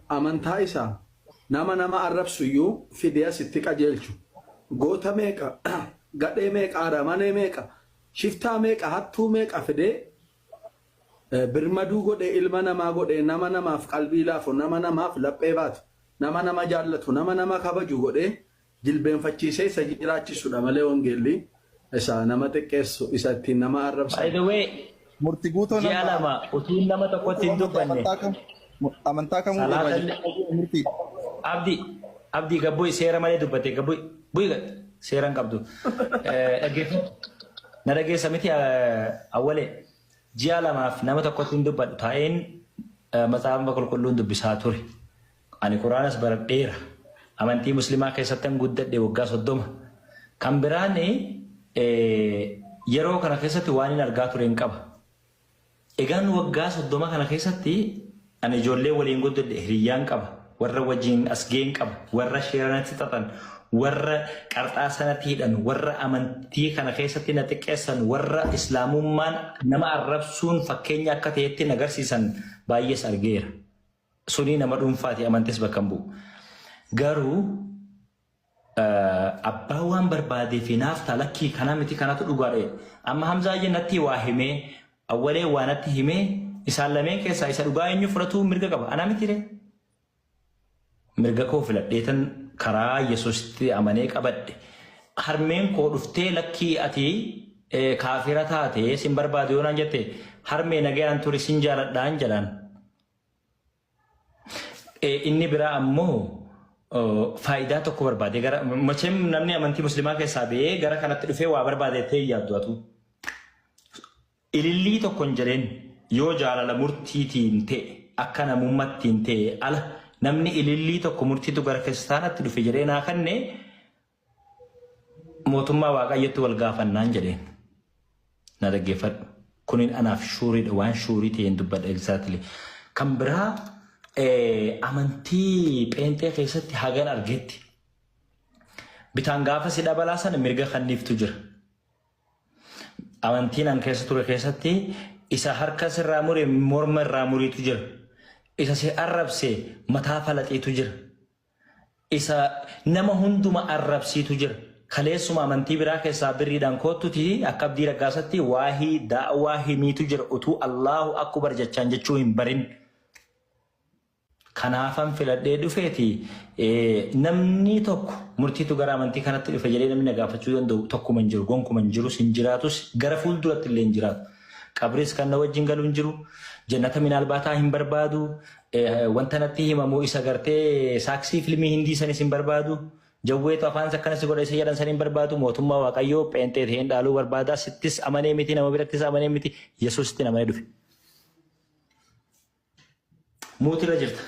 Amantaa isa nama nama arrabsu iyyuu fidee asitti qajeelchu. Goota meeqa, gadhee meeqa, aramanee meeqa, shiftaa meeqa, hattuu meeqa fidee birmaduu godhee ilma namaa godhee nama namaaf qalbii laafu, nama namaaf laphee baatu, nama nama jaallatu, nama nama kabaju godhee jilbeenfachiisee isa jiraachisudha malee wangeelli isa nama xiqqeessu, isa ittiin nama By arrabsan. the way, Murti guutoo ji'a nama 2 utuun nama tokkotti hin dubbanne amantaa kam amantaa kamuu irraa salaata jirta murtii. Abdi Abdi gabbu'i seera malee dubbate gabbu'i bu'i gad seera hin qabdu. Dhaggeeffadhu. Na dhageessa miti awwalee ji'a 2f nama tokkotti hin dubbadhu taa'een macaafa qulqulluun dubbisaa ture. Ani Qur'aanas baradheera. Amantii Muslimaa keessattan guddadhe waggaa 30. Kan biraan yeroo kana keessatti waanin argaa turen qaba. Egaan waggaa 30 kana keessatti ani ijoollee waliin guddadhe hiriyyaan qaba. Warra wajjin as ga'een qaba. Warra sheera natti xaxan, warra qarxaasa natti hidhan, warra amantii kana keessatti na xiqqeessan, warra Islaamummaan nama arrabsuun fakkeenya akka ta'etti na garsiisan baay'ees argeera. Sunii nama dhuunfaati amantis bakka hin bu'u. Garuu abbaa waan barbaadee fi naaf ta'a lakkii kanaa miti kanatu dhugaadha jedhe. Amma Hamzaa iyya natti waa himee awwalee waa natti himee isaan lameen keessaa isa dhugaa eenyu fudhatuu mirga qaba. Anaa miti ree? Mirga koo filadheetan karaa Yesuusitti amanee qabadhe. Harmeen koo dhuftee lakkii ati kaafira taate sin barbaadu yoo naan jette harmee nagayaan turi sin jaaladhaan jedhaan. Inni biraa ammoo faayidaa tokko barbaadee gara macheem namni amantii muslimaa keessaa ba'ee gara kanatti dhufee waa barbaade ta'e yaaddu atu. Ilillii tokko hin jedheen yoo jaalala murtiitiin ta'e akka namummattiin ta'e ala namni ilillii tokko murtiitu gara kiristaanatti dhufe jedhee naa kanne Mootummaa Waaqayyotti wal gaafannaan jedheen. Na dhaggeeffadhu. Kunin anaaf shuuriidha. Waan shuurii ta'een dubbadha exactly. Kan biraa amantii pheenxee keessatti hagan argetti bitaan gaafa si dhabalaa sana mirga kanniiftu jira. Amantiin an keessa ture keessatti isa harka sirraa mure morma irraa muriitu jira. Isa si arrabse mataa falaxiitu jira. Isa nama hunduma arrabsiitu jira. Kaleessuma amantii biraa keessaa birriidhaan koottuti akka Abdii Raggaasatti waahii da'waa himiitu jira utuu Allaahu Akkubar jechaan jechuu hin barin. Kanaafan filadhee dhufeeti namni tokko murtiitu gara amantii kanatti dhufe jedhee namni na gaafachuu danda'u tokkuma hin jiru gonkuma hin jirus hin jiraatus gara fuulduratti illee hin jiraatu. Qabriis kan na wajjin galu hin jiru. Jannata minaalbaataa hin barbaadu. Wanta natti himamu isa gartee saaksii filmii hindii sanis hin barbaadu. Jawweetu afaan isa akkana si godha isa jedhan san hin barbaadu. Mootummaa Waaqayyoo pheenxee ta'een dhaaluu barbaada. Sittis amanee miti nama birattis amanee miti Yesuusittin amanee dhufe. Muutirra jirta.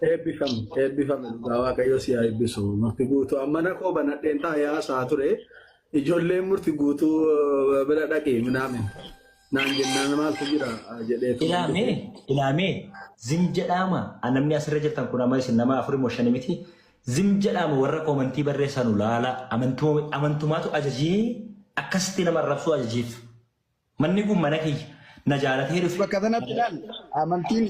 Eebbifami eebbifami dhugaa Waaqayyo si haa eebbisu murti guutuu amma mana koo banadheen taa'ee haasaa ture ijoolleen murti guutuu bira dhaqi minaamin naan jennaan maaltu jira jedheetu Ilaamee ilaamee zim jedhaama namni asirra jirtan kun amma isin nama afurii moo shani miti zim jedhaama warra koomantii barreessanu laala amantumaatu ajajee akkasitti nama arrabsuu ajajeef. Manni kun mana kiyya. Na jaalatee dhufe. Bakka tanatti ilaal amantiin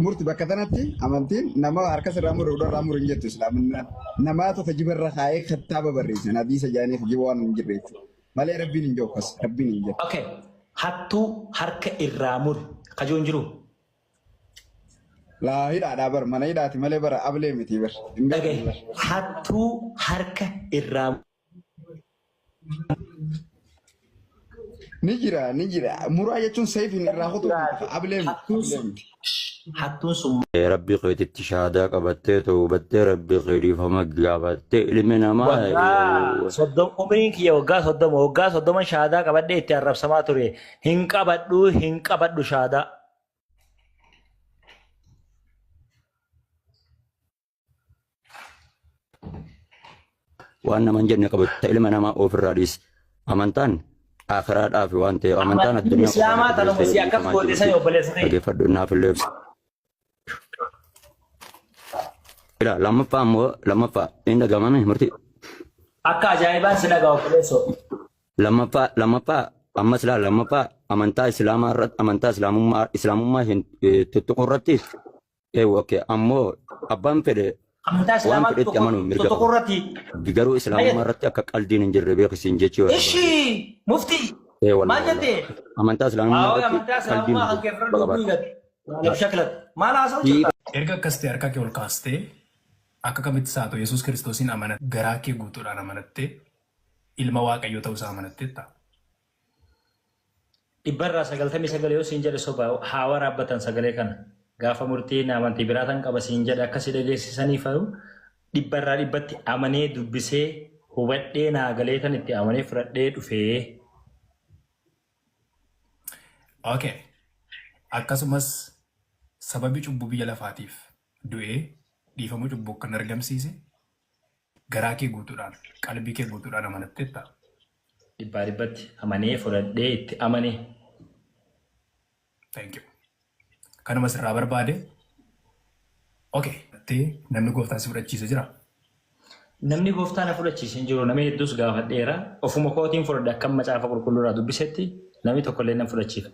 murti bakka tanatti amantiin nama harka sirraa muru irraa muru hin jettu islaaminaan namaatu kijiba irra kaa'ee kitaaba barreessan hadiisa jaanii kijiba waan hin jirre jechuudha. Malee rabbiin hin jiru akkas rabbiin hin jiru. Okay. Hattuu harka irraa muri. Kajoon jiru. Laa hidhaadhaa bar mana hidhaati malee bara ablee miti bar. Hin Dhagahi. beekani bar. Hattuu harka irraa Ni jira ni jira muraa jechuun seefiin irraa kutuu miti ablee miti Hattuun ablee sun miti. hattuun sun Rabbii keetitti shahaadaa qabattee tawbattee rabbii kee dhiifama gaafattee ilmi namaa Waggaa 30 umriin kiyya waggaa 30 waggaa 30 shahaadaa qabadhee itti arrabsamaa ture hin qabadhu hin qabadhu shahaadaa. Waan nama hin jenne qabatu ilma namaa ofirraa dhiisi. Amantaan akiraadhaaf waan ta'eef amantaan Amantiin addunyaa qofaan Islaamaa mata tanuma duree si akkas dhiifamaa goote jirutti sani obboleessa kiyya. dhageeffadhu naaf illee ibsa. Ila lammaffaa immoo lammaffaa hin dhagahamame murtii. Akka ajaa'ibaan si dhagaa obboleessoo. Lammaffaa lammaffaa ammas laa lammaffaa amantaa islaamaa irratti amantaa islaamummaa islaamummaa hin tuttuquu irratti. Eewwa okay ammoo abbaan fedhe Amantaa waan Islaamaa fedhetti tokko amanuun mirga tokko qaba. irratti. Garuu islaamummaa irratti akka qaldiin hin jirre beekisiin jechuu barbaade. Ishi muftii Ee maal wallahi jette? wallahi. Amantaa islaamummaa Haa irratti amantaa qaldiin Islaamummaa hin kan kee jiru. fira dubbii Qabaadha. gad. Shaklat maal haasa'u jirta? Erga akkas ta'e harka kee ol kaastee akka kamitti isaa ta'u Yesuus Kiristoosiin amanatte garaa kee guutuudhaan amanattee ilma Waaqayyoo ta'uu isaa amanatteetta. 99% yoo siin jedhe soba haa waraabbatan sagalee kana. Gaafa murtiin amantii biraa tan qaba siin jedhe akkasii dhageessisanii fayu 100% amanee dubbisee hubadhee naa galee tan itti amanee fudhadhee dhufee. Okay. Akkasumas sababii cubbuu biyya lafaatiif du'ee dhiifama cubbuu kan argamsiise garaa kee guutuudhaan qalbii kee guutuudhaan amanatteetta. 100% amanee fudhadhee itti amanee. Thank you. Kanuma sirraa barbaade. Okay. Namni gooftaan si fudhachiise jira. Namni gooftaa na fudhachiise hin jiru. Namni hedduus gaafadheera. Ofuma kootiin fudhadhe akkam macaafa qulqulluurraa dubbisetti namni tokkollee na fudhachiifne.